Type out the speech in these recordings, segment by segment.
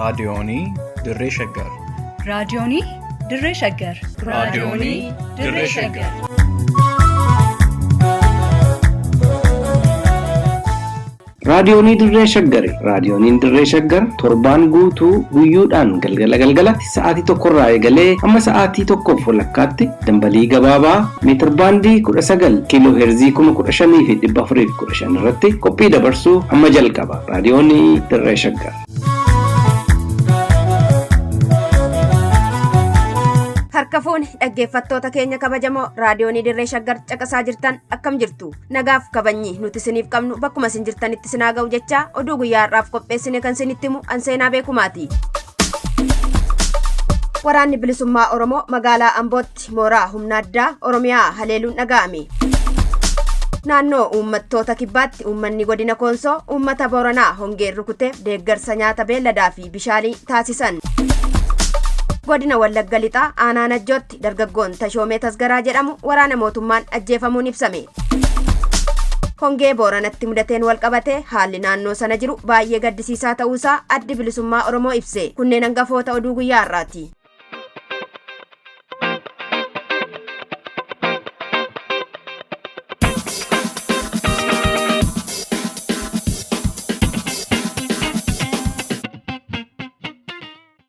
Raadiyoonii Dirree Shaggar. Raadiyoonii Dirree Shaggar. Raadiyoonii Dirree Shaggar. Raadiyoonii Dirree Shaggari. Raadiyooniin Dirree Shaggar torbaan guutuu guyyoodhaan galgala galgalatti sa'aatii tokkorraa eegalee hamma sa'aatii tokkoof walakkaatti dambalii gabaabaa meetirbaandii 19 kiiloo heerzii 15,415 irratti qophii dabarsuu hamma jalqaba. Raadiyoonii Dirree Shaggar. Harka fuuni dhaggeeffattoota keenya kabajamoo raadiyoonii Dirree Shaggar caqasaa jirtan akkam jirtu? Nagaaf kabajni nuti isiniif qabnu bakkuma isin jirtanitti isin haa ga'u jechaa oduu guyyaa har'aaf qopheessine kan isinitti himu an seenaa beekumaati. Waraanni Bilisummaa Oromoo magaalaa Ambootti mooraa humna addaa Oromiyaa haleeluun dhaga'ame. Naannoo uummattoota kibbaatti uummanni godina Koonsoo uummata Booranaa hongeen rukuteef deeggarsa nyaata beelladaa fi bishaanii taasisan. Godina Wallagga Lixaa aanaa Najjootti dargaggoon Tashoomee Tasgaraa jedhamu waraana mootummaan ajjeefamuun ibsame. Hongee Booranatti mudateen walqabatee haalli naannoo sana jiru baay'ee gaddisiisaa ta'uusaa Addi Bilisummaa Oromoo ibse. Kunneen hangafoota oduu guyyaa har'aati.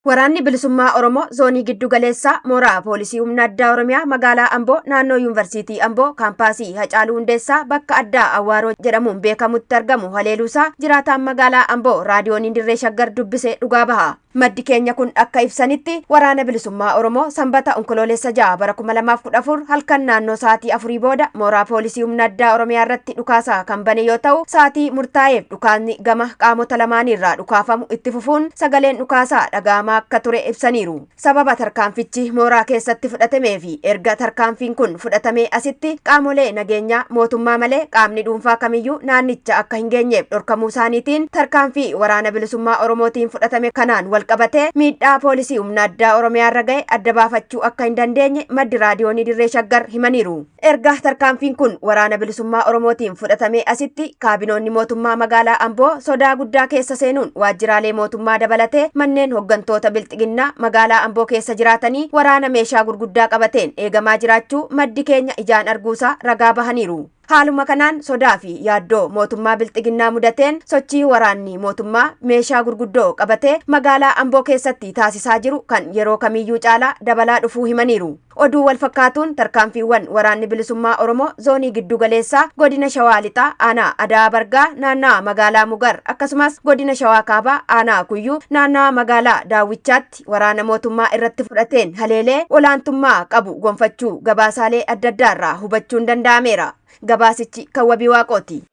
Waraanni Bilisummaa Oromoo Zoonii Giddu Galeessaa Mooraa Poolisii Humna Addaa Oromiyaa Magaalaa Amboo Naannoo Yuunvarsiitii Amboo Kaampaasii Hacaaluu Hundeessaa bakka addaa Awwaaroo jedhamuun beekamutti argamu haleeluusaa jiraataan magaalaa Amboo Raadiyooniin Dirree Shaggar dubbise dhugaa baha. Maddi keenya kun akka ibsanitti Waraana Bilisummaa Oromoo Sanbata Onkoloolessa 6 bara 2014 halkan naannoo sa'aatii afurii booda mooraa Poolisii Humna Addaa Oromiyaa irratti dhukaasa kan bane yoo ta'u sa'aatii murtaa'eef dhukaasni gama qaamota lamaaniirraa dhukaafamu itti fufuun sagaleen dhukaasaa dhaga'amaa akka ture ibsaniiru. Sababa tarkaanfichi mooraa keessatti fudhatamee fi erga tarkaanfiin kun fudhatamee asitti qaamolee nageenyaa mootummaa malee qaamni dhuunfaa kamiyyuu naannicha akka hin geenyeef dhorkamuu isaaniitiin tarkaanfii Waraana Bilisummaa Oromootiin fudhatame kanaan walqabatee miidhaa poolisii humna addaa Oromiyaa irra ga'e adda baafachuu akka hin dandeenye maddi raadiyoonii Dirree Shaggar himaniiru. Erga tarkaanfiin kun Waraana Bilisummaa Oromootiin fudhatamee asitti kaabinoonni mootummaa magaalaa Amboo sodaa guddaa keessa seenuun waajjiraalee mootummaa dabalatee manneen hoggantoota Bilxiginnaa magaalaa Amboo keessa jiraatanii waraana meeshaa gurguddaa qabateen eegamaa jiraachuu maddi keenya ijaan arguusaa ragaa bahaniiru. Haaluma kanaan sodaa fi yaaddoo mootummaa Bilxiginnaa mudateen sochii waraanni mootummaa meeshaa gurguddoo qabatee magaalaa Amboo keessatti taasisaa jiru kan yeroo kamiyyuu caalaa dabalaa dhufuu himaniiru. Oduu wal fakkaatuun tarkaanfiiwwan waraanni bilisummaa Oromoo zoonii giddu galeessaa godina Shawaa Lixaa aanaa Ada'aa Bargaa naannawaa magaalaa Mugar akkasumas godina Shawaa Kaabaa aanaa Kuyyuu naannawaa magaalaa Daawwichaatti waraana mootummaa irratti fudhateen haleelee olaantummaa qabu gonfachuu gabaasaalee adda addaarraa hubachuun danda'ameera. Gabaasichi kan Wabii Waaqooti.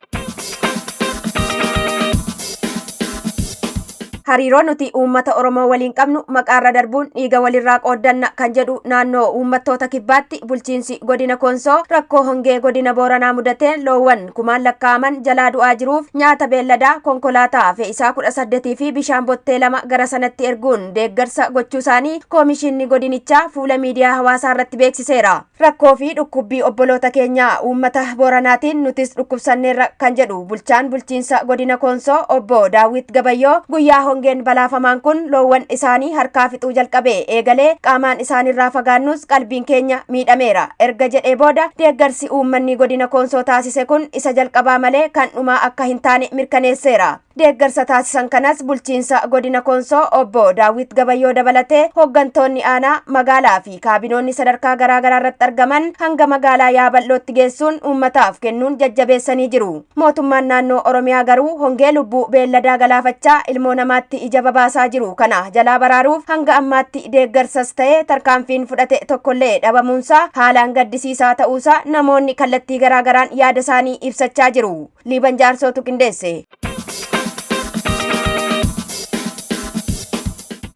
Hariiroo nuti uummata Oromoo waliin qabnu maqaarra darbuun dhiiga walirraa qooddanna kan jedhu naannoo uummattoota kibbaatti bulchiinsi godina Koonsoo rakkoo hongee godina Booranaa mudateen loowwan kumaan lakkaa'aman jalaa du'aa jiruuf nyaata beelladaa konkolaataa fe'isaa 18 fi bishaan bottee 2 gara sanatti erguun deeggarsa gochuusaanii koomishinni godinichaa fuula miidiyaa hawaasaa irratti beeksiseera. Rakkoo fi dhukkubbii obboloota keenyaa uummata Booranaatiin nutis dhukkubsanneerra kan jedhu bulchaan bulchiinsa godina Koonsoo obbo Daawwit Gabayyoo guyyaa hongeen balaafamaan kun loowwan isaanii harkaa fixuu jalqabee eegalee qaamaan isaanirraa fagaannus qalbiin keenya miidhameera erga jedhee booda deeggarsi uummanni godina Koonsoo taasise kun isa jalqabaa malee kan dhumaa akka hin taane mirkaneesseera. Deeggarsa taasisan kanas bulchiinsa godina Koonsoo obbo Daawwit Gabayyoo dabalatee hooggantoonni aanaa magaalaa fi kaabinoonni sadarkaa garaagaraa irratti argaman hanga magaalaa Yaabal'ootti geessuun uummataaf kennuun jajjabeessanii jiru. Mootummaan naannoo Oromiyaa garuu hongee lubbuu beelladaa galaafachaa ilmoo namaatti ija babaasaa jiru kana jalaa baraaruuf hanga ammaatti deeggarsas ta'ee tarkaanfiin fudhate tokkollee dhabamuunsaa haalaan gaddisiisaa ta'uusaa namoonni kallattii garaagaraan yaada isaanii ibsachaa jiru. Liiban Jaarsootu qindeesse.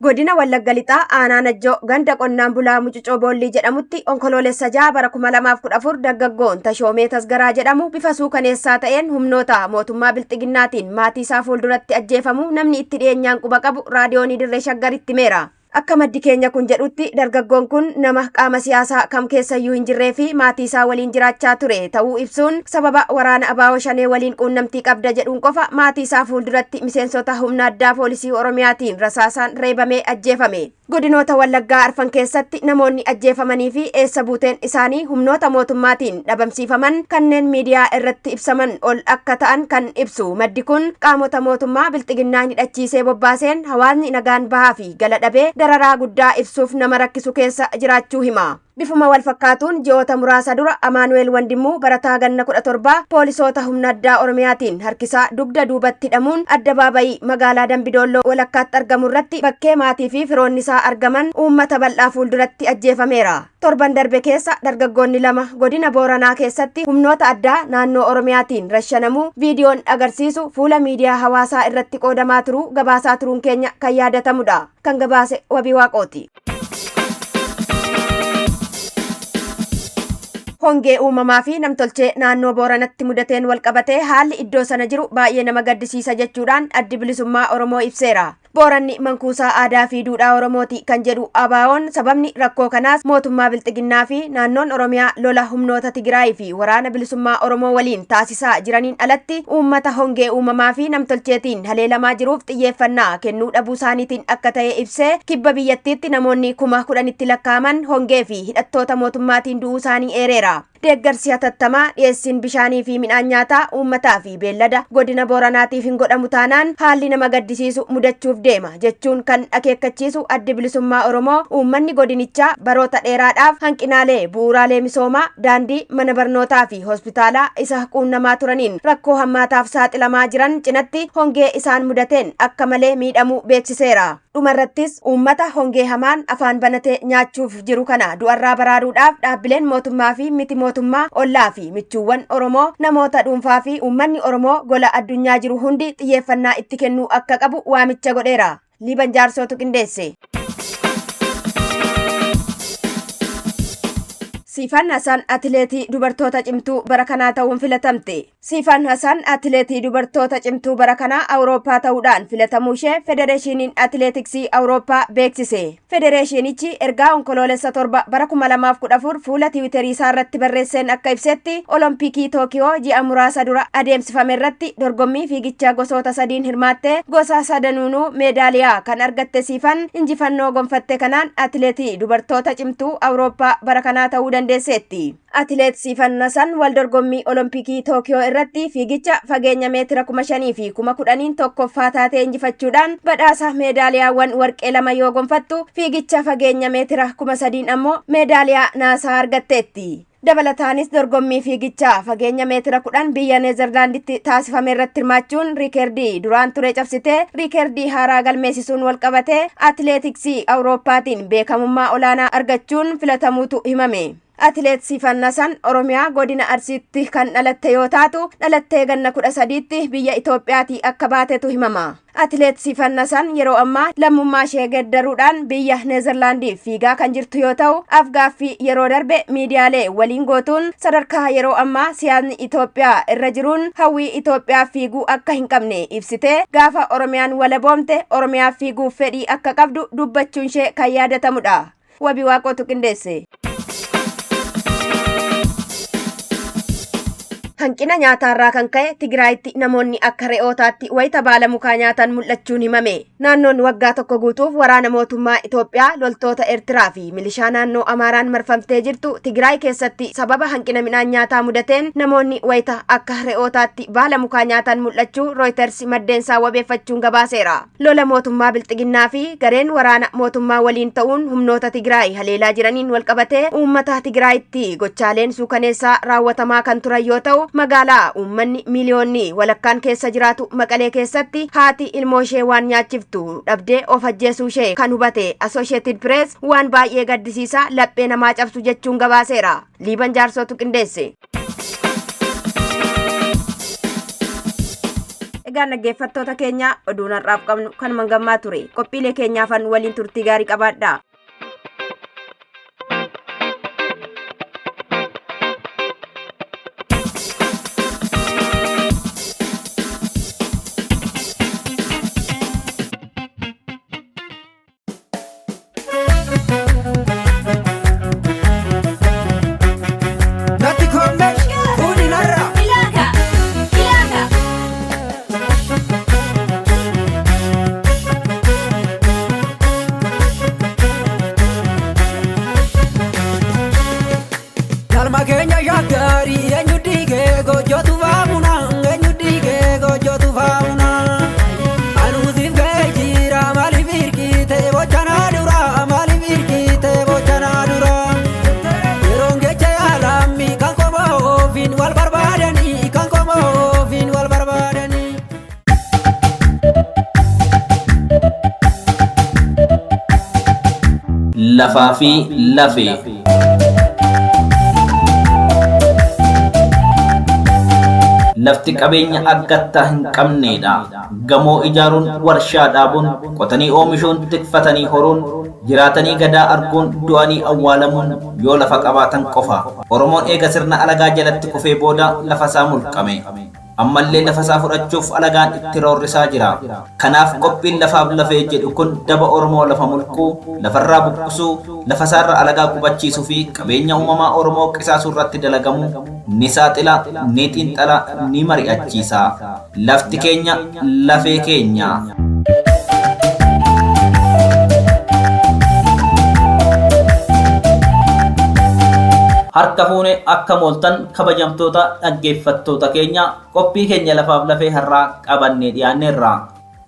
Godina Wallagga Lixaa aanaa Najjoo ganda qonnaan bulaa Mucucoo Boollii jedhamutti Onkoloolessa 6 bara 2014 dargaggoon Tashoomee Tasgaraa jedhamu bifa suukaneessaa ta'een humnoota mootummaa Bilxiginnaatiin maatii isaa fuulduratti ajjeefamuu namni itti dhiyeenyaan quba qabu raadiyoonii Dirree Shaggaritti himeera. Akka maddi keenya kun jedhutti dargaggoon kun nama qaama siyaasaa kam keessayyuu hin jirree fi maatii isaa waliin jiraachaa ture ta'uu ibsuun sababa waraana ABO Shanee waliin quunnamtii qabda jedhuun qofa maatii isaa fuulduratti miseensota humna addaa poolisii Oromiyaatiin rasaasaan reebamee ajjeefame. Godinoota Wallaggaa arfan keessatti namoonni ajjeefamanii fi eessa buuteen isaanii humnoota mootummaatiin dhabamsiifaman kanneen miidiyaa irratti ibsaman ol akka ta'an kan ibsu maddi kun qaamota mootummaa bilxiginnaan hidhachiisee bobbaaseen hawaasni nagaan bahaa fi gala dhabee dararaa guddaa ibsuuf nama rakkisu keessa jiraachuu hima. Bifuma wal fakkaatuun ji'oota muraasa dura Amaanu'eel Wandimmuu barataa ganna 17 poolisoota humna addaa Oromiyaatiin harkisaa dugda duubatti hidhamuun addabaabayii magaalaa Dambidoolloo walakkaatti argamu irratti bakkee maatii fi firoonni isaa argaman uummata bal'aa fuulduratti ajjeefameera. Torban darbe keessa dargaggoonni lama godina Booranaa keessatti humnoota addaa naannoo Oromiyaatiin rashanamuu viidiyoon agarsiisu fuula miidiyaa hawaasaa irratti qoodamaa turuu gabaasaa turuun keenya kan yaadatamudha. Kan gabaase Wabii Waaqooti. Hongee uumamaa fi namtolchee naannoo Booranatti mudateen walqabatee haalli iddoo sana jiru baay'ee nama gaddisiisa jechuudhaan addi bilisummaa Oromoo ibseera. Booranni mankuusaa aadaa fi duudhaa Oromooti kan jedhu ABO'n sababni rakkoo kanaas mootummaa Bilxiginnaa fi naannoon Oromiyaa lola humnoota Tigraay fi waraana bilisummaa Oromoo waliin taasisaa jiraniin alatti uummata hongee uumamaa fi namtolcheetiin haleelamaa jiruuf xiyyeeffannaa kennuu dhabuu isaaniitiin akka ta'e ibsee kibba biyyattiitti namoonni 10,000tti lakkaa'aman hongee fi hidhattoota mootummaatiin du'uu isaanii eereera. Deeggarsi hatattamaa dhiyeessiin bishaanii fi midhaan nyaataa uummataa fi beellada godina Booranaatiif hin godhamu taanaan haalli nama gaddisiisu mudachuuf deema jechuun kan akeekkachiisu addi bilisummaa Oromoo uummanni godinichaa baroota dheeraadhaaf hanqinaalee bu'uuraalee misoomaa daandii mana barnootaa fi hospitaalaa isa quunnamaa turaniin rakkoo hammaataaf saaxilamaa jiran cinatti hongee isaan mudateen akka malee miidhamuu beeksiseera. Dhumarrattis uummata hongee hamaan afaan banatee nyaachuuf jiru kana du'arraa baraaruudhaaf dhaabbileen mootummaa fi miti mootummaa ollaa fi michuuwwan Oromoo namoota dhuunfaa fi uummanni Oromoo gola addunyaa jiru hundi xiyyeeffannaa itti kennuu akka qabu waamicha godheera. Liiban Jaarsootu qindeesse. Siifan Hasan atileetii dubartoota cimtuu bara kanaa ta'uun filatamte. Siifan Hasan atileetii dubartoota cimtuu bara kanaa Awurooppaa ta'uudhaan filatamuu ishee Federeeshiniin Atileetiksii Awurooppaa beeksise. Federeeshinichi ergaa onkoloolessa 7 bara 2014 fuula tiwiiterii isaa irratti barreesseen akka ibsetti Olompikii Tookiyoo ji'a muraasa dura adeemsifame irratti dorgommii fiigichaa gosoota sadiin hirmaattee gosa sadanuunuu meedaaliyaa kan argatte Siifan injifannoo gonfatte kanaan atileetii dubartoota cimtuu Awurooppaa bara kanaa ta'uu dandeesseetti. Atileet Siifan Hasan wal dorgommii Olompikii Tookiyoo irratti fiigicha fageenya meetira 5,000 fi 10,000 tokkoffaa taatee injifachuudhaan badhaasa meedaaliyaawwan warqee 2 yoo gonfattu fiigicha fageenya meetira 3,000 ammoo meedaaliyaa naasaa argatteetti. Dabalataanis dorgommii fiigichaa fageenya meetira 10 biyya Neezerlaanditti taasifame irratti hirmaachuun riikerdii duraan ture cabsitee riikerdii haaraa galmeessisuun walqabatee atileetiksii Awurooppaatiin beekamummaa olaanaa argachuun filatamuutu himame. Atileet Siifan Hasan Oromiyaa godina Arsiitti kan dhalatte yoo taatu dhalattee ganna 13tti biyya Itoophiyaatii akka baatetu himama. Atileet Siifan Hasan yeroo ammaa lammummaa ishee geeddaruudhaan biyya Neezerlaandiif fiigaa kan jirtu yoo ta'u afgaaffii yeroo darbe miidiyaalee waliin gootuun sadarkaa yeroo ammaa siyaasni Itoophiyaa irra jiruun hawwii Itoophiyaa fiiguu akka hin qabne ibsitee gaafa Oromiyaan walaboomte Oromiyaa fiiguuf fedhii akka qabdu dubbachuun ishee kan yaadatamudha. Wabii Waaqootu qindeesse. Hanqina nyaataarraa kan ka'e Tigraayitti namoonni akka re'ootaatti wayita baala mukaa nyaatan mul'achuun himame. Naannoon waggaa tokko guutuuf waraana mootummaa Itoophiyaa loltoota Eertiraa fi milishaa naannoo Amaaraan marfamtee jirtu Tigraay keessatti sababa hanqina midhaan nyaataa mudateen namoonni wayita akka re'ootaatti baala mukaa nyaatan mul'achuu Reuters maddeensaa wabeeffachuun gabaaseera. Lola mootummaa Bilxiginnaa fi gareen waraana mootummaa waliin ta'uun humnoota Tigraay haleelaa jiraniin walqabatee uummata Tigraayitti gochaaleen suukaneessaa raawwatamaa kan turan yoo ta'u magaalaa uummanni miiliyoonni walakkaan keessa jiraatu Maqalee keessatti haati ilmoo ishee waan nyaachiftu dhabdee of ajjeesuu ishee kan hubate Associated Press waan baay'ee gaddisiisaa laphee namaa cabsu jechuun gabaaseera. Liiban Jaarsootu qindeesse. Egaa dhaggeeffattoota keenya oduun har'aaf qabnu kanuma gammaa ture. Qophiilee keenyaafan waliin turtii gaarii qabaadhaa. Lafaa fi lafee. Lafti qabeenya aggattaa hin qabneedha. Gamoo ijaaruun, warshaa dhaabuun, qotanii oomishuun, tikfatanii horuun, jiraatanii gadaa arguun, du'anii awwaalamuun yoo lafa qabaatan qofa. Oromoon eega sirna alagaa jalatti kufee booda lafa isaa mulqame. Ammallee lafa isaa fudhachuuf alagaan itti roorrisaa jira. Kanaaf qophiin lafaaf lafee jedhu kun daba Oromoo lafa mulquu, lafarraa buqqisuu, lafa isaarra alagaa qubachiisuu fi qabeenya uumamaa Oromoo qisaasuu irratti dalagamu ni saaxila, ni xiinxala, ni mari'achiisa. Lafti keenya lafee keenya. Harka fuune akka mooltan kabajamtoota dhaggeeffattoota keenya qophii keenya lafaaf lafee har'aa qabannee dhiyaanneerra.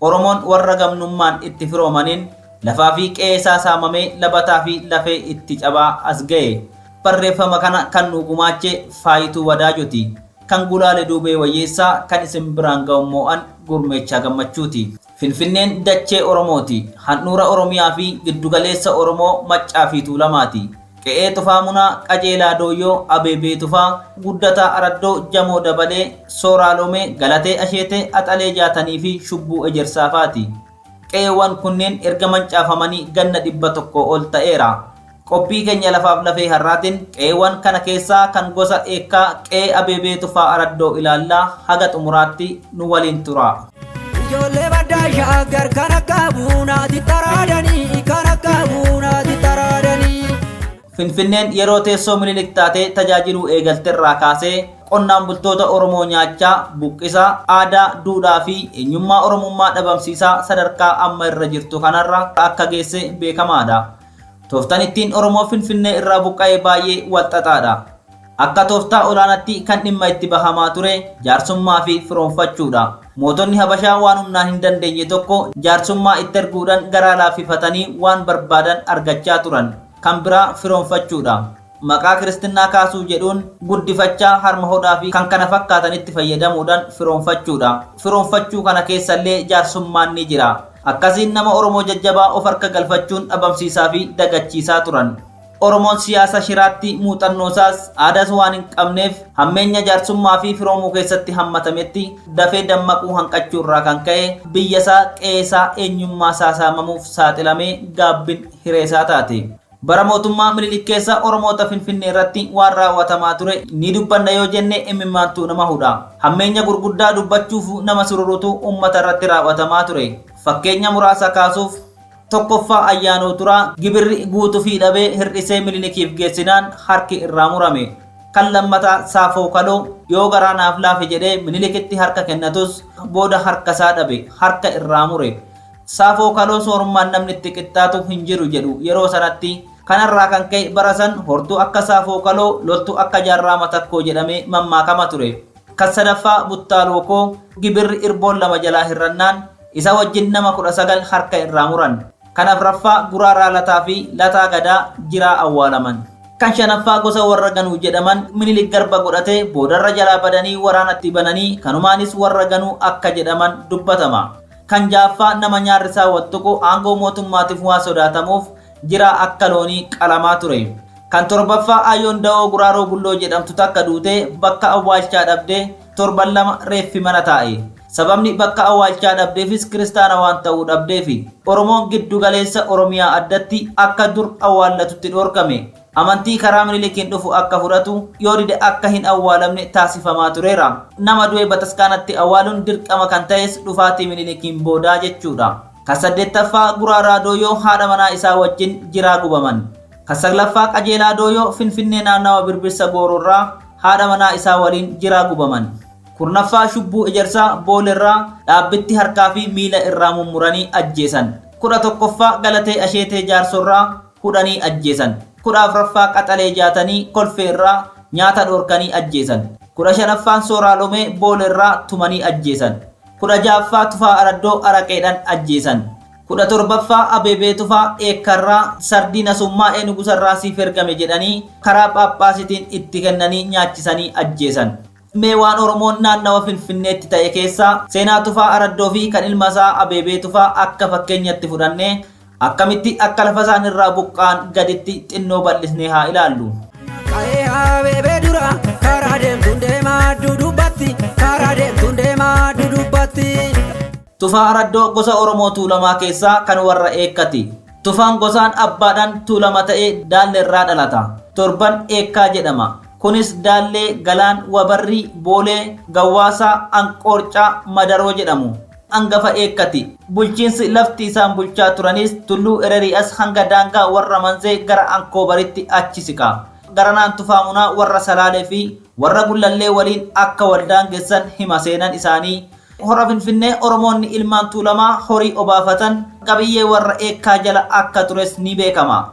Oromoon warra gamnummaan itti firoomaniin lafaa fi qe'ee isaa saamamee labataa fi lafee itti cabaa as ga'e. Barreeffama kana kan nu gumaache Faayituu Wadaajoti. Kan gulaale Duubee Wayyeessaa kan isin biraan ga'u moo'an Gurmeechaa Gammachuuti. Finfinneen dachee Oromooti. Handhuura Oromiyaa fi giddugaleessa Oromoo Maccaa fi Tuulamaati. Qe'ee Tufaa Munaa, Qajeelaa Dooyyoo, Abeebee Tufaa, Guddataa Araddoo, Jamoo Dabalee, Sooraa Loomee, Galatee Asheetee, Axalee Jaatanii fi Shubbuu Ejersaa faati. Qe'eewwan kunneen erga mancaafamanii ganna 100 ol ta'eera. Qophii keenya lafaaf lafee har'aatiin qe'eewwan kana keessaa kan gosa Eekkaa qe'ee Abeebee Tufaa Araddoo ilaallaa haga xumuraatti nu waliin turaa. Ijoollee baddaa shaaggar kan akka buunaati xaraadanii kan akka buunaati xaraadanii. Finfinneen yeroo teessoo Minilik taatee tajaajiluu eegalterraa kaasee qonnaan bultoota Oromoo nyaachaa, buqqisaa, aadaa, duudhaa fi eenyummaa Oromummaa dhabamsiisaa sadarkaa amma irra jirtu kanarra akka geesse beekamaadha. Tooftan ittiin Oromoo Finfinnee irraa buqqa'e baay'ee walxaxaadha. Akka tooftaa olaanatti kan dhimma itti bahamaa ture jaarsummaa fi firoomfachuudha. Mootonni Habashaa waan humnaan hin dandeenye tokko jaarsummaa itti erguudhaan garaa laaffifatanii waan barbaadan argachaa turan. Kan biraa firoomfachuudha. Maqaa kiristinnaa kaasuu jedhuun guddifachaa, harma hodhaa fi kan kana fakkaatanitti fayyadamuudhaan firoomfachuudha. Firoomfachuu kana keessallee jaarsummaan ni jira. Akkasiin nama Oromoo jajjabaa of harka galfachuun dhabamsiisaa fi dagachiisaa turan. Oromoon siyaasa shiraatti muuxannoosaas aadaas waan hin qabneef hammeenya jaarsummaa fi firoomuu keessatti hammatametti dafee dammaquu hanqachuurraa kan ka'e biyyasaa, qe'eesaa, eenyummaasaa saamamuuf saaxilamee gaabbin hireesaa taate. Bara mootummaa Minilik keessa Oromoota Finfinnee irratti waan raawwatamaa ture ni dubbanna yoo jenne imimmaantu nama hudha. Hammeenya gurguddaa dubbachuuf nama sururutu uummata irratti raawwatamaa ture. Fakkeenya muraasa kaasuuf tokkoffaa Ayyaanoo Turaa gibirri guutufii dhabee hir'isee Minilikiif geessinaan harki irraa murame. Kan lammataa Saafoo Kaloo yoo garaa naaf laafe jedhee Minilikitti harka kennatus booda harkasaa dhabe harka irraa mure. Saafoo Kaloo soorummaan namni itti qixxaatu hin jiru jedhu yeroo sanatti. Kanarraa kan ka'e bara san hortuu akka Saafoo Kaloo loltuu akka Jaarraa Matakkoo jedhamee mammaakama ture. Kan sadaffaa Buttaa Lookoo gibirri irboon lama jalaa hirrannaan isa wajjin nama 19 harka irraa muran. Kan afraffaa Guraaraa Lataa fi Lataa Gadaa jiraa awwaalaman. Kan shanaffaa gosa warra Ganuu jedhaman Minilik garba godhatee boodarra jalaa badanii waraanatti bananii kanumaanis warra Ganuu akka jedhaman dubbatama. Kan ja'affaa nama nyaarrisaa wal tuqu aangoo mootummaatiif waan sodaatamuuf jiraa akka loonii qalamaa ture. Kan torbaffaa Ayyoon Da'oo Guraaroo Bulloo jedhamtu takka duutee bakka awwaalchaa dhabdee torban lama reeffi mana taa'e. Sababni bakka awwaalchaa dhabdeefis kiristaana waan ta'uu dhabdeefi. Oromoon giddu galeessa Oromiyaa addatti akka dur awwaallatutti dhoorkame. Amantii karaa Minilikiin dhufu akka fudhatu, yoo dide akka hin awwaalamne taasifamaa tureera. Nama du'e bataskaanatti awwaaluun dirqama kan ta'es dhufaatii Minilikiin boodaa jechuudha. Kan saddeettaffaa Guraaraa Dooyyoo haadha manaa isaa wajjin jiraa gubaman. Kan saglaffaa Qajeelaa Dooyyoo Finfinnee naannawa Birbirsa Gooroorraa haadha manaa isaa waliin jiraa gubaman. Kurnaffaa Shubbuu Ejersaa Boolerraa dhaabbitti harkaa fi miila irraa mummuranii ajjeesan. 11ffaa Galatee Asheetee Jaarsorraa hudhanii ajjeesan. 14ffaa Qaxalee Jaatanii Kolfeerraa nyaata dhoorkanii ajjeesan. 15ffaan Sooraa Lomee Boolerraa tumanii ajjeesan. 16ffaa Tufaa Araddoo araqeedhan ajjeesan. 17ffaa Abeebee Tufaa Eekkarraa sardiina summaa'ee nugusarraa siif ergame jedhanii karaa Phaaphaasitiin itti kennanii nyaachisanii ajjeesan. Mee waan Oromoon naannawa Finfinneetti ta'e keessaa seenaa Tufaa Araddoo fi kan ilma isaa Abeebee Tufaa akka fakkeenyatti fudhannee Akkamitti akka lafa isaanirraa buqqa'an gaditti xinnoo bal'isnee haa ilaallu. Ka'ee abeebee dura karaa deemtuun deemaa dudubbatti karaa deemtuun deemaa dudubbatti. Tufaa Araddoo gosa Oromoo Tuulamaa keessaa kan warra Eekkati. Tufaan gosaan abbaadhaan Tuulama ta'ee Daalleerraa dhalata. Torban Eekkaa jedhama. Kunis Daallee, Galaan, Wabarrii, Boolee, Gawwaasaa, Anqoorcaa, Madaroo jedhamu. Angafa Eekkati. Bulchiinsi lafti isaan bulchaa turanis Tulluu Ererii as hanga daangaa warra Manzee gara Ankoobaritti achi siqa. Garanaan Tufaa Munaa warra Salaalee fi warra Gullallee waliin akka wal daangessan hima seenan isaanii. Hora Finfinnee Oromoonni ilmaan Tuulamaa horii obaafatan qabiyyee warra Eekkaa jala akka tures ni beekama.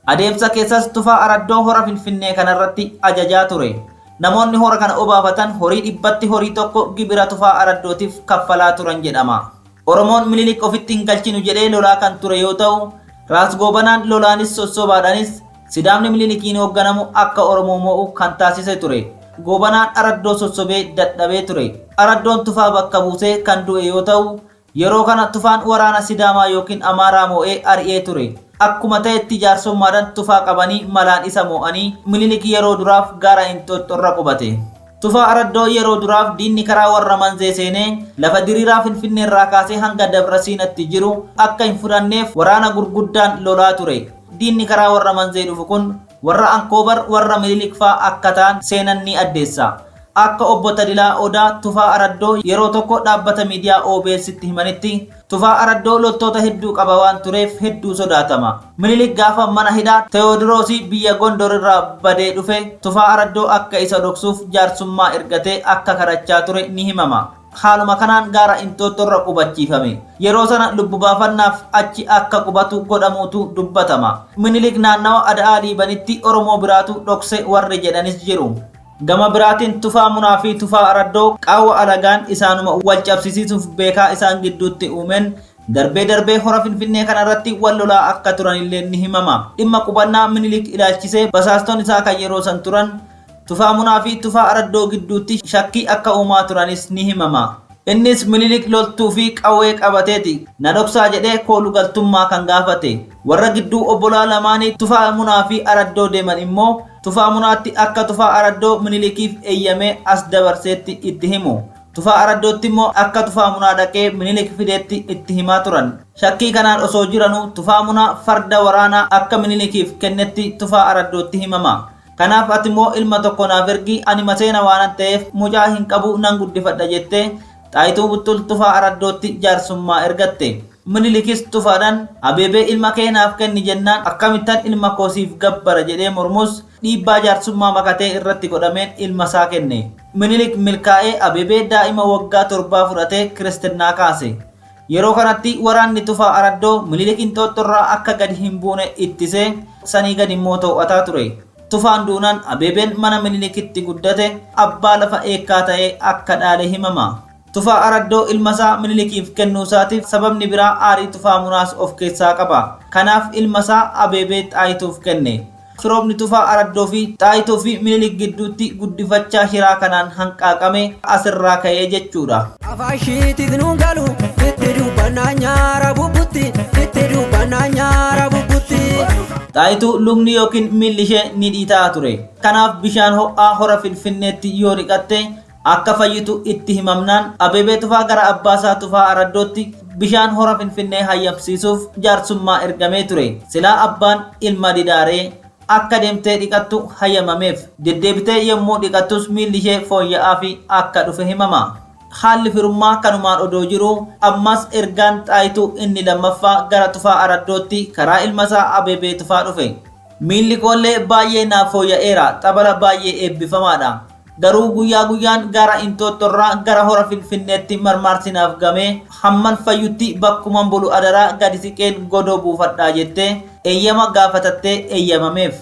Adeemsa keessas Tufaa Araddoo hora Finfinnee kanarratti ajajaa ture. Namoonni hora kana obaafatan horii dhibbatti horii tokko gibira Tufaa Araddootiif kaffalaa turan jedhama. Oromoon Minilik ofitti hin galchinu jedhee lolaa kan ture yoo ta'u, Raas Goobanaan lolaanis sossobaadhaanis Sidaamni Minilikiin hoogganamu akka Oromoo moo'u kan taasise ture. Goobanaan Araddoo sossobee dadhabee ture. Araddoon Tufaa bakka buusee kan du'e yoo ta'u, yeroo kana Tufaan waraana Sidaamaa yookiin Amaaraa moo'ee ari'ee ture. Akkuma ta'etti jaarsummaadhaan Tufaa qabanii malaan isa moo'anii Minilik yeroo duraaf gaara Inxooxxoorra qubate. Tufaa Araddoo yeroo duraaf diinni karaa warra Manzee seenee lafa diriiraa Finfinneerraa kaasee hanga Dabra Siinatti jiru akka hin fudhanneef waraana gurguddaan lolaa ture. Diinni karaa warra Manzee dhufu kun warra Ankoobar warra Minilik faa akka ta'an seenan ni addeessa. Akka obbo Tadilaa Odaa Tufaa Araddoo yeroo tokko dhaabbata miidiyaa OBS'tti himanitti Tufaa Araddoo loltoota hedduu qaba waan tureef hedduu sodaatama. Minilik gaafa mana hidhaa Tewoodiroosii biyya Gondor irraa badee dhufe Tufaa Araddoo akka isa dhoksuuf jaarsummaa ergatee akka kadhachaa ture ni himama. Haaluma kanaan gaara Inxooxxoorra qubachiifame. Yeroo sana lubbu baafannaaf achi akka qubatu godhamuutu dubbatama. Minilik naannawa Ada'aa Liibanitti Oromoo biraatu dhokse warri jedhanis jiru. Gama biraatiin Tufaa Munaa fi Tufaa Araddoo qaawwa alagaan isaanuma wal cabsisiisuuf beekaa isaan gidduutti uumeen darbee darbee hora Finfinnee kanarratti wal lolaa akka turanillee ni himama. Dhimma qubannaa Minilik ilaalchisee basaastonni isaa kan yeroo san turan Tufaa Munaa fi Tufaa Araddoo gidduutti shakkii akka uumaa turanis ni himama. Innis Minilik loltuu fi qawwee qabateeti na dhoksaa jedhee koolu galtummaa kan gaafate. Warra gidduu obbolaa lamaanii Tufaa Munaa fi Araddoo deeman immoo Tufaa Munaatti akka Tufaa Araddoo Minilikiif eeyyamee as dabarseetti itti himu. Tufaa Araddootti immoo akka Tufaa Munaa dhaqee Minilik fideetti itti himaa turan. Shakkii kanaan osoo jiranuu Tufaa Munaa farda waraanaa akka Minilikiif kennetti Tufaa Araddootti himama. Kanaaf ati immoo ilma tokko naaf ergi ani maseena waanan ta'eef mucaa hin qabu nan guddifadha jettee Xaayituu Buttul Tufaa Araddootti jaarsummaa ergatte. Minilikis Tufaadhaan Abeebee ilma kee naaf kenni jennaan akkamittan ilma koo siif gabbara jedhee mormus dhiibbaa jaarsummaa makatee irratti godhameen ilma isaa kenne. Minilik milkaa'ee Abeebee daa'ima waggaa 7 fudhatee kiristinnaa kaase. Yeroo kanatti waraanni Tufaa Araddoo Minilik Inxooxxoorraa akka gadi hin buune ittisee sanii gadi immoo to'ataa ture. Tufaan duunaan Abeebeen mana Minilikitti guddate abbaa lafa Eekkaa ta'ee akka dhaale himama. Tufaa Araddoo ilmasaa Minilikiif kennuusaatiif sababni biraa aarii Tufaa Munaas of keessaa qaba. Kanaaf ilmasaa Abeebee Xaayituuf kenne. Firoomni Tufaa Araddoo fi Xaayituu fi Minilik gidduutti guddifachaa shiraa kanaan hanqaaqame asirraa ka'ee jechuudha. Afaan ishiitis nuun galu itti dubbannaa nyaara bubbutti itti dubbannaa nyaara bubbutti. Xaayituu lukni yookiin miilli ishee ni dhiitaa ture. Kanaaf bishaan ho'aa hora Finfinneetti yoo dhiqatte akka fayyitu itti himamnaan Abeebee Tufaa gara abbaasaa Tufaa Araddootti bishaan hora Finfinnee hayyamsiisuuf jaarsummaa ergamee ture. Silaa abbaan ilma didaaree akka deemtee dhiqattu hayyamameef. Deddeebitee yommuu dhiqattus miilli ishee fooyya'aa fi akka dhufe himama. Haalli firummaa kanumaan odoo jiruu ammas ergaan Xaayituu inni lammaffaa gara Tufaa Araddootti karaa ilmasaa Abeebee Tufaa dhufe. Miilli koollee baay'ee naaf fooyya'eera, xabala baay'ee eebbifamaadha. Garuu guyyaa guyyaan gaara Inxooxxoorraa gara hora Finfinneetti marmaarsi naaf gamee hamman fayyutti bakkuman bulu adaraa gadi siqeen godoo buufadhaa jettee eeyyama gaafatattee eeyyamameef.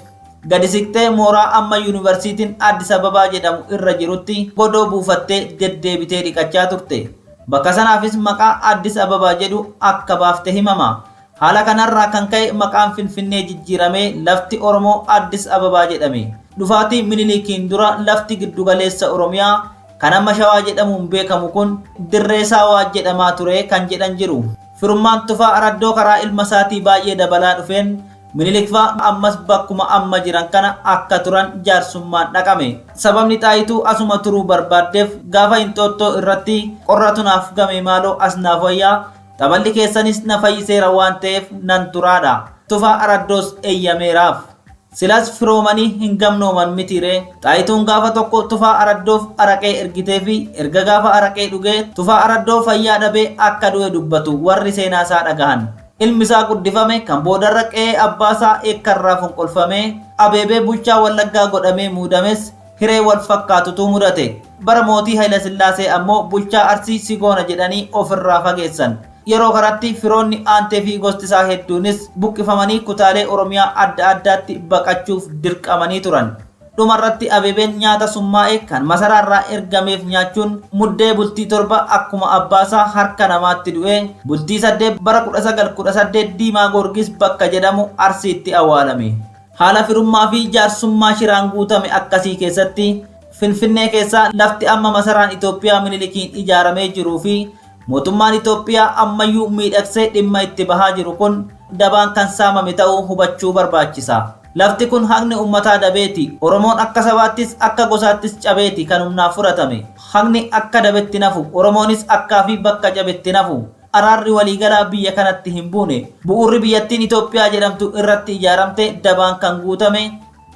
Gadi siqxee mooraa amma Yuunivarsiitiin Addis Ababaa jedhamu irra jirutti godoo buufattee deddeebitee dhiqachaa turte. Bakka sanaafis maqaa Addis Ababaa jedhu akka baafte himama. Haala kanarraa kan ka'e maqaan Finfinnee jijjiiramee lafti Oromoo Addis Ababaa jedhame. Dhufaatii Minilikiin dura lafti giddugaleessa Oromiyaa kan amma Shawaa jedhamuun beekamu kun Dirree Saawaa jedhamaa ture kan jedhan jiru. Firummaan Tufaa Araddoo karaa ilma isaatii baay'ee dabalaa dhufeen Minilik fa'aa ammas bakkuma amma jiran kana akka turan jaarsummaan dhaqame. Sababni Xaayituu asuma turuu barbaaddeef gaafa Inxooxxoo irratti qorratu naaf game maaloo as naaf wayyaa xaballi keessanis na fayyiseera waan ta'eef nan turaadha. Tufaa Araddoos eeyyameeraaf. Silas firoomanii hin gamnooman mitiiree? Xaayituun gaafa tokko Tufaa Araddoof araqee ergiteefi erga gaafa araqee dhugee Tufaa Araddoo fayyaa dhabee akka du'e dubbatu warri seenaasaa dhagahan. Ilmi isaa guddifame kan boodarra qe'ee abbaasaa Eekkarraa fonqolfamee Abeebee bulchaa Wallaggaa godhamee muudames hiree wal fakkaatutu mudate. Bara mootii Hayilasillaasee ammoo bulchaa Arsii si goona jedhanii ofirraa fageessan. Yeroo kanatti firoonni aantee fi gosti isaa hedduunis buqqifamanii kutaalee Oromiyaa adda addaatti baqachuuf dirqamanii turan. Dhumarratti Abeebeen nyaata summaa'e kan masaraarraa ergameef nyaachuun Muddee bultii 7 akkuma abbaasaa harka namaatti du'ee bultii 8 bara 1918 Diimaa Goorgis bakka jedhamu Arsiitti awwaalame. Haala firummaa fi jaarsummaa shiraan guutame akkasii keessatti Finfinnee keessaa lafti amma masaraan Itoophiyaa Minilikiin ijaaramee jiruu fi mootummaan Itoophiyaa ammayyuu miidhagsee dhimma itti bahaa jiru kun dabaan kan saamame ta'uu hubachuu barbaachisa. Lafti kun haqni ummataa dabeeti. Oromoon akka sabaattis akka gosaattis cabeeti kan humnaan fudhatame. Haqni akka dabetti hin hafu. Oromoonis akkaa fi bakka cabetti hin hafu. Araarri waliigalaa biyya kanatti hin buune. Bu'uurri biyyattiin Itoophiyaa jedhamtu irratti ijaaramte dabaan kan guutame,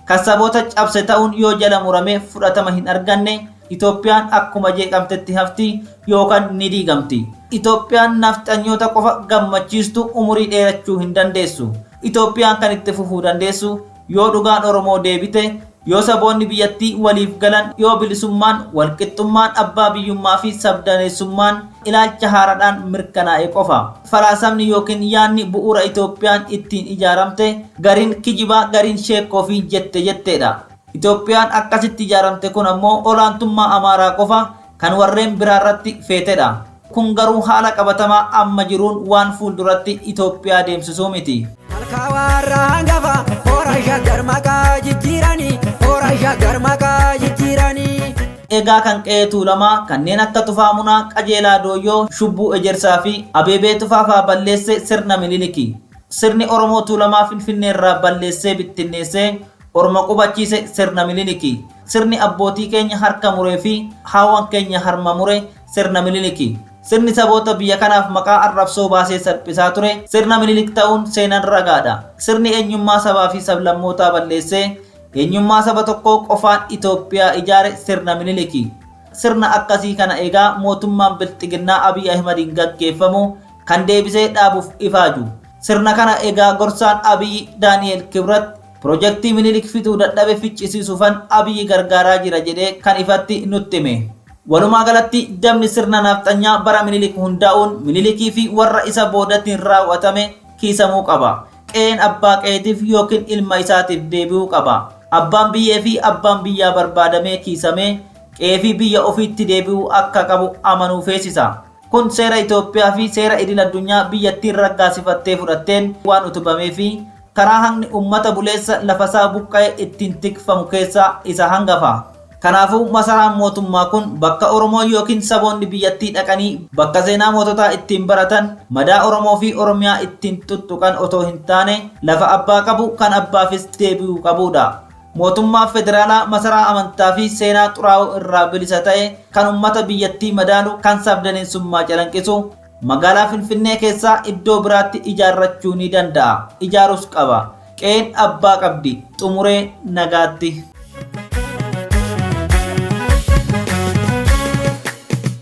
kan saboota cabse ta'uun yoo jala murame fudhatama hin arganne, Itoophiyaan akkuma jeeqamtetti hafti yookan ni diigamti. Itoophiyaan nafxanyoota qofa gammachiistu umurii dheerachuu hin dandeessu. Itoophiyaan kan itti fufuu dandeessu yoo dhugaan Oromoo deebite, yoo saboonni biyyattii waliif galan, yoo bilisummaan, walqixxummaan, abbaa biyyummaa fi sabdaneessummaan ilaalcha haaradhaan mirkanaa'e qofa. Falaasamni ykn yaanni bu'uura Itoophiyaan ittiin ijaaramte gariin kijibaa gariin sheekkoo fi jette jetteedha. Itoophiyaan akkasitti ijaaramte kun ammoo olaantummaa Amaaraa qofa kan warreen biraarratti feetedha. Kun garuu haala qabatamaa amma jiruun waan fuulduratti Itoophiyaa deemsisuu miti. Malkaa warra hangafa hora shaggar maqaa jijjiiranii hora shaggar maqaa jijjiiranii. Egaa kan qe'ee Tuulamaa kanneen akka Tufaa Munaa, Qajeelaa Dooyyoo, Shubbuu Ejersaa fi Abeebee Tufaa faa balleesse sirna Miniliki. Sirni Oromoo Tuulamaa Finfinneerraa balleessee bittinneessee Orma qubachiise sirna Miniliki. Sirni abbootii keenya harka muree fi haawwan keenya harma mure sirna Miniliki. Sirni saboota biyya kanaaf maqaa arrabsoo baasee salphisaa ture sirna Minilik ta'uun seenan ragaadha. Sirni eenyummaa sabaa fi sablammootaa balleessee eenyummaa saba tokkoo qofaan Itoophiyaa ijaare sirna Miniliki. Sirna akkasii kana egaa mootummaan Bilxiginnaa Abiy Ahimadiin gaggeeffamu kan deebisee dhaabuuf ifaaju. Sirna kana egaa gorsaan Abiy Daani'eel Kibrat Pirojektii Minilik fixuu dadhabe ficcisiisuufan Abiy gargaaraa jira jedhee kan ifatti nutti hime. Walumaa galatti dabni sirna naafxanyaa bara Minilik hundaa'uun Minilikii fi warra isa boodatiin raaw'atame kiisamuu qaba. Qe'een abbaa qe'eetiif ykn ilma isaatiif deebi'uu qaba. Abbaan biyyee fi abbaan biyyaa barbaadamee kiisamee qe'ee fi biyya ofiitti deebi'uu akka qabu amanuu feesisa. Kun seera Itoophiyaa fi seera idil addunyaa biyyattiin raggaasifattee fudhatteen waan utubamee fi karaa haqni ummata buleessa lafasaa buqqa'e ittiin tikfamu keessaa isa hangafa. Kanaafuu masaraan mootummaa kun bakka Oromoon ykn saboonni biyyattii dhaqanii bakka seenaa moototaa ittiin baratan, madaa Oromoo fi Oromiyaa ittiin tuttuqan otoo hin taane lafa abbaa qabu kan abbaafis deebi'uu qabuudha. Mootummaa federaalaa masaraa amantaa fi seenaa xuraa'oo irraa bilisa ta'e kan ummata biyyattii madaalu kan sabdaneessummaa calanqisu magaalaa Finfinnee keessaa iddoo biraatti ijaarrachuu ni danda'a. Ijaarus qaba. Qe'een abbaa qabdi. Xumuree nagaatti.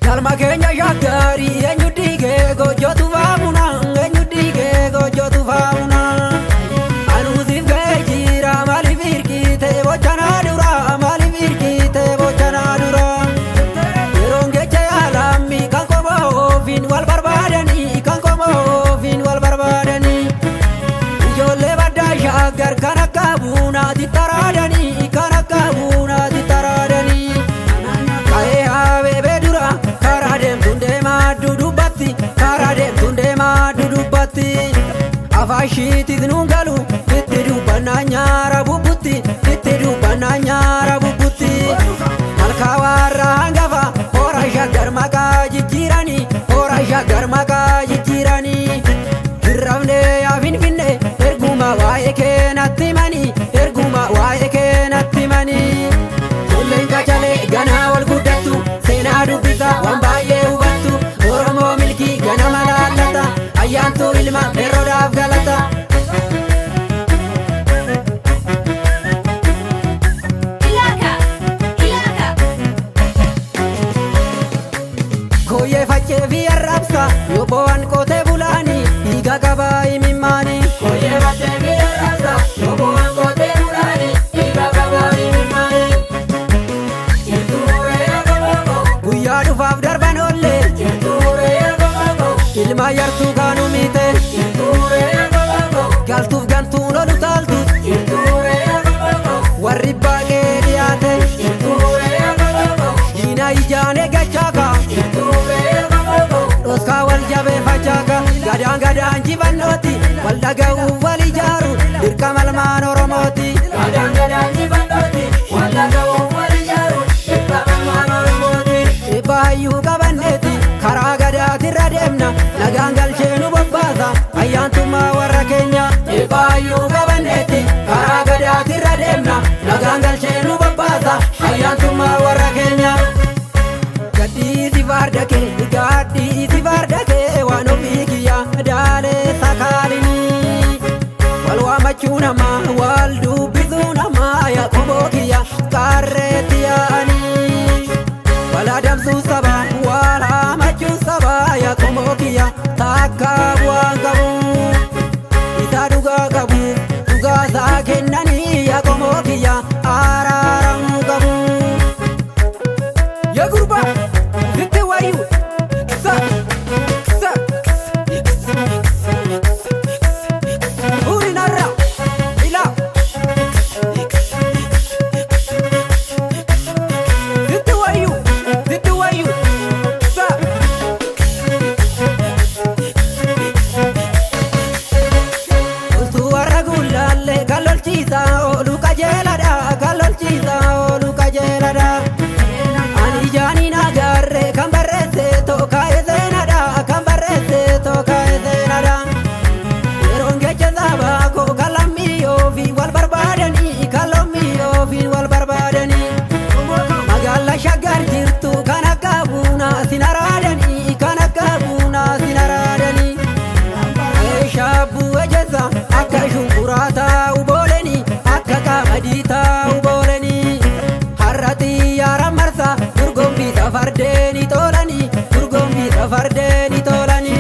Galma keenya shaggaarii eenyu diigee goojjoo tufaa buna eenyu diigee goojjoo tufaa buna. Anuusiif ga'ee jira maaliif hirkite bochanaa dura maaliif hirkite bochanaa dura. Yeroon gecha yaalammi kan qomoo ofiin wal barbaadanii kan qomoo ofiin wal barbaadanii. Ijoollee baddaa shaggar kan akka buunaati taraadanii kan akka buunaati taraadanii. Ka'ee habeebee dura karaa deemtuun deemaa dudubbatti karaa deemtuun deemaa dudubbatti. Afaashiitis nuun galu itti dubbannaa nyaara bubbutti itti dubbannaa nyaara bubbutti. Malkaa warra hangafa hora shaggar maqaa jijjiiranii hora shaggar maqaa jijjiiranii. Koyyee faccee fi arraabsa yoo bo'aan qotee bulaani dhiiga qabaa imimmaani. Koyyee faccee fi arraabsa yoo bo'aan qotee bulaani dhiiga qabaa imimmaani. Guyyaa dhufaaf darban oolle ilma yartuu kaanu miite galtuuf gantuun olu taaltus warri baaqee dhiyaate diina ijaan eeggachaaka dhoskaa wal jabeeffachaaka gadaan gadaan jifannooti wal dhaga'uuf wal ijaaru dirqama ilmaan Oromooti. Gadaan gadaan jifannooti wal dhaga'uuf wal ijaaru dirqama ilmaan Oromooti. Eebba hayyuu qabanneeti karaa gadaatirra deemna nagaan galchee nu bobbaasa ayyaantummaa warra keenya. Eebba hayyuu qabanneeti karaa gadaatirra deemna nagaan galchee nu bobbaasa ayyaantummaa warra keenya. Gadhiisi farda kee gadhiisi farda kee waan ofii kiyya daalee sakaalinii. Wal waamachuu namaa wal dubbisuu namaa yaa qoboo kiyya qarreetti yaa'anii. Wal adamsuu sabaa wal haamachuu sabaa yaa qoboo kiyya takka bu'aan qabu. Isa dhugaa qabu dhugaa isaa kennanii yaa qoboo kiyya araaramuu qabu. Yaa gurbaa sitti wayyuu sa sa Urinarra ila sitti wayyuu sitti wayyuu sa. Oltuu warra guulaallee kan lolchiisaa oolu qajeeladha kan lolchiisaa oolu qajeeladha. Ani ijaaniin agarre kan barreesse tookaa'e seenadha kan barreesse tookaa'e seenadha. Yeroon gecha sabaa koo kan lammiyyoo fi wal barbaadanii kan lammiyyoo fi wal barbaadanii. Magaalaa shaggar jirtu kan akka buunaa sin araadanii kan akka buunaa sin araadanii. Shaabuu ejensa akka shunkuraa taa'u booleni akka qamadii taa'u booleni. Har'a xiyyaara marsa dorgommiisa fardeeni tolani dorgommiisa fardeeni tolani.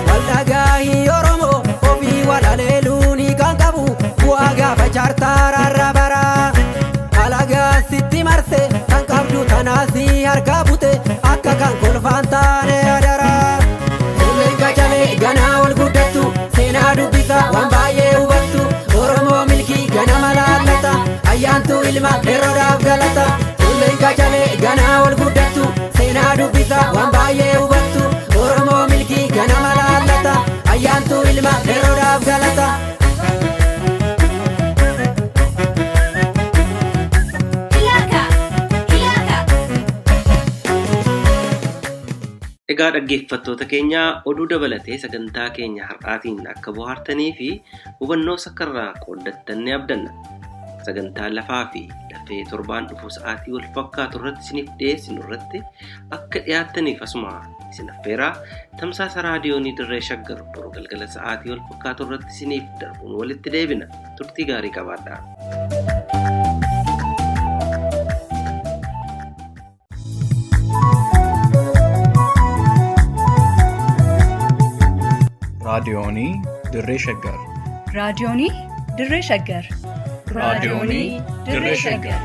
Wal dhagaahii Oromoo ofii wal haleeluuni kan qabu bu'aa gaafa chaartaararra bara. Alagaa sitti marse kan qabdu tanaasi harkaa bute akka kan kolfaan taane adara. Ilmeen qacalee ganaa ol guddattu seenaa dubbisa waan baay'ee hubattu Oromoo milkii ganama laallata ayyaantu ilma dheeroodhaaf galata. Ilmeen qacalee ganaa ol guddattu seenaa dubbisa waan baay'ee hubattu Oromoo milkii ganama laallata ayyaantu ilma dheeroodhaaf galata. Ilaka, ilaka. Egaa dhaggeeffattoota keenya oduu dabalatee sagantaa keenya har'aatiin akka bohaartanii fi hubannoo sakkarraa qooddattan ni abdanna. Sagantaa lafaa fi lafee torbaan dhufu sa'aatii wal fakkaatu irratti isiniif dhiyeessinu irratti akka dhiyaattaniif asuma isin affeeraa tamsaasa raadiyoonii dirree shaggar boru galgala sa'aatii wal fakkaatu irratti isiniif darbuun walitti deebina. Turtii gaarii qabaadhaa. Raadiyoonii Dirree Shaggar. Raadiyoonii Dirree Shaggar. Raadiyoonii Dirree Shaggar.